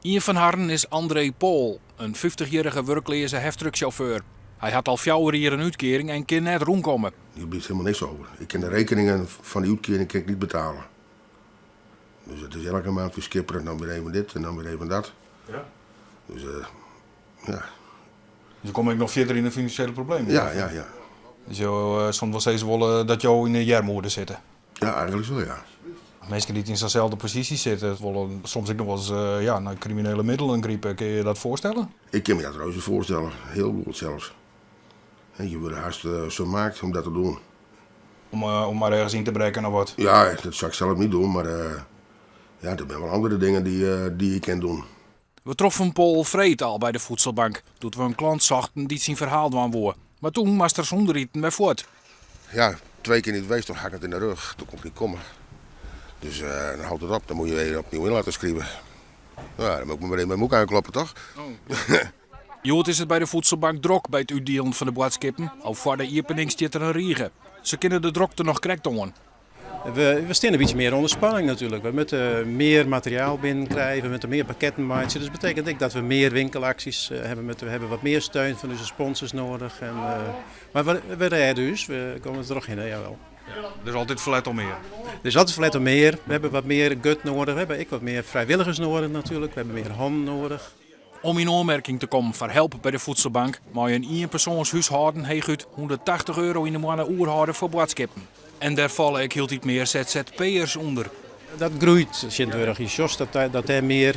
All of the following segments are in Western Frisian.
Ien fan harren is André Pool, in fyftichjierrige wurkleaze heftrucksjauffeur. Hy hat al fjouwer jier in útkearing en kin net rûnkomme. Hier bliuwt helemaal niks over. Ik kin de rekeningen fan die útkearing kin ik niet betalen. Dus it is elke maand weer skipperen, dan weer even dit en dan weer even dat. Ja. Dus ja. Dus kom ik noch fierder yn de finansjele problemen? Ja. Dus jo soene wol sizze wolle dat jo yn de earmoede sitte? Ja, eigenlik wol, ja. Minsken dy't yn sa'n selde posysje sitte, wolle soms ek noch wolris ja, nei kriminele middelen gripe. Kinne je dat foarstelle? Ik kin my dat reuze foarstelle, hiel goed sels. Je wurde hast sa maakt om dat te doen. Om mar ergens yn te brekken of wat? Ja, dat soe ik sels net doen, mar ja, der binne wol oare dingen dy't ik kin doen. We troffen Pool freed al by de Voedselbank, doe't we in klant sochten dy't syn ferhaal dwaan woe. Mar doe moast er sûnder iten wer fuort. Ja, twee keer niet geweest, toen hak ik het in de rug. Toen kon ik niet komen. Dus dan houdt het op, dan moet je weer opnieuw in laten schrijven. Nou, dan moet ik me maar even mijn moek aankloppen, toch? Hjoed is it by de Voedselbank drok by it útdielen fan de boadskippen. Al foar de iepening stiet der in rige. Se kinne de drokte noch krekt oan. We stean in bytsje mear ûnder spanning natuerlik. We moatte mear materiaal binnenkrije, we moatte mear pakketten meitsje. Dus dat betekent ek dat we mear winkelaksjes hawwe moatte. We hawwe wat mear steun fan ús sponsors nedich. En, mar we rêde ús, we komme der trochhinne, jawel. Der is altyd ferlet om mear. Der is altyd ferlet om mear. We hawwe wat mear gut nedich. We hawwe ek wat mear frijwilligers nedich natuerlik. We hawwe mear hannen nedich. Om yn oanmerking te kommen foar help by de Voedselbank mei in ienpersoanshúshâlden heechút 180 euro yn de moanne oerhâlde foar boadskippen. En dêr falle ek hieltyd mear ZZP'ers ûnder. Dat groeit tsjintwurdich. Je sjochst dat dêr mear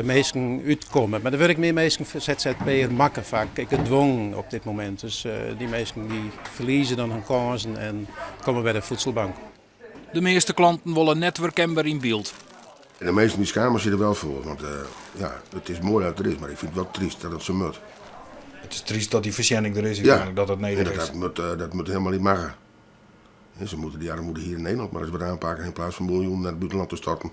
minsken útkomme. Mar der wurde ek mear minsken ZZP'er makke faak, ek gedwongen op dit momint. Dus dy minsken dy ferlieze dan hun kânsen en komme by de Voedselbank. De measte klanten wolle net werkenber yn byld. De measten die schamen zich er wel voor, want ja, it is moai dat it der is, mar ik fyn it wol tryst dat it sa moat. It is tryst dat dy foarsjenning der is, úteinlik, dat it nedich is. Dat moat helemaal niet magge. Ze moeten die armoede hier in Nederland maar eens wat aanpakken in plaats van miljoenen naar het buitenland te storten.